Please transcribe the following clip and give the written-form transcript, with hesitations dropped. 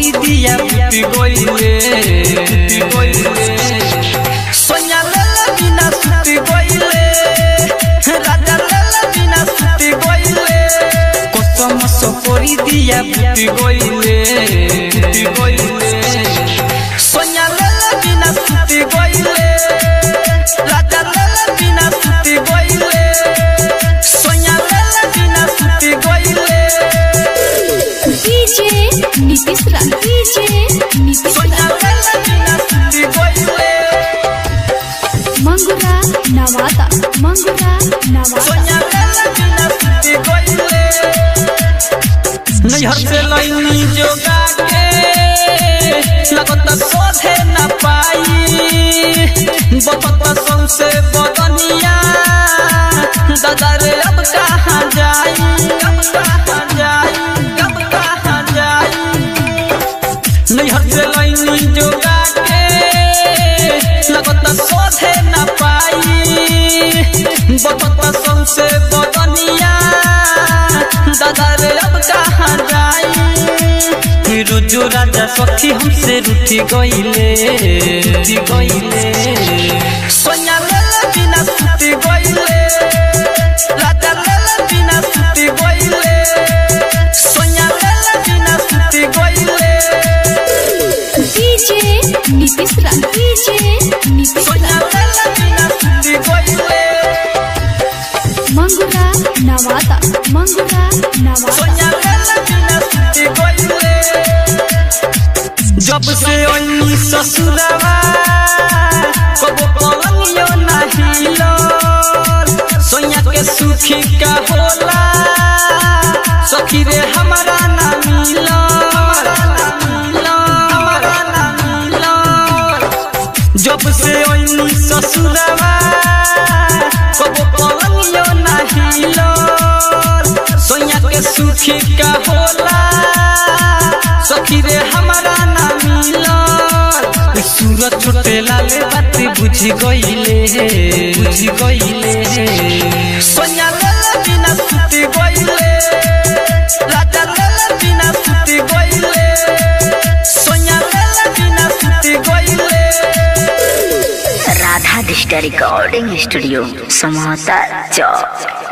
सकोरी दिया बुती गइले बुती गइले सोनिया लेले बिना सुती गइले राजा लेले बिना सुती गइले कसम सकोरी दिया बुती गइले बुती गइले सोनिया लेले बिना सुती गइले राजा लेले बिना सुती गइले सोनिया लेले बिना सुती गइले डीजे नीतीश राज, डीजे नीतीश सोनिया राज। लेले बिना सुती गइले मंगुरा नवादा, मंगुरा नवादा। सोनिया लेले बिना सुती गइले नैहर से लैनी जोगा के लगत सोधे न पाई बपत सौसे बदनिया दादा रे अब कहाँ जाई अब कहाँ जाई अब कहाँ जाई नैहर से लैनी जोगा के लगत सोधे न पाई बपत सौसे बदनिया दादा रे अब कहाँ जाई रुजु राजा सखी हमसे रूठी गइले रूठी गइले सोनिया लेले बिना सुती गइले राजा लेले बिना सुती गइले सोनिया लेले बिना सुती गइले डीजे नीतीश राज, डीजे नीतीश सोनिया राज। लेले बिना सुती गइले मंगुरा नवादा, मंगुरा नवादा। सोनिया लेले बिना सुती गइले जब से ओइनी ससुरवा कबो पलंगियो नाही हिलल सोनिया के सुखी का होला सखी रे हमारा ना मिलल हमारा ना मिलल जब से ओइनी ससुरवा कबो पलंगियो नाही हिलल सोनिया के सुखी का होला सखी रे हमारा ना मिलल सूरज छोटे लाले बात बुझ गइले बुझ गइले सोनिया लेले बिना सुती गइले राजा लेले बिना सुती गइले सोनिया लेले बिना सुती गइले Radha digital recording studio Samota Chowk.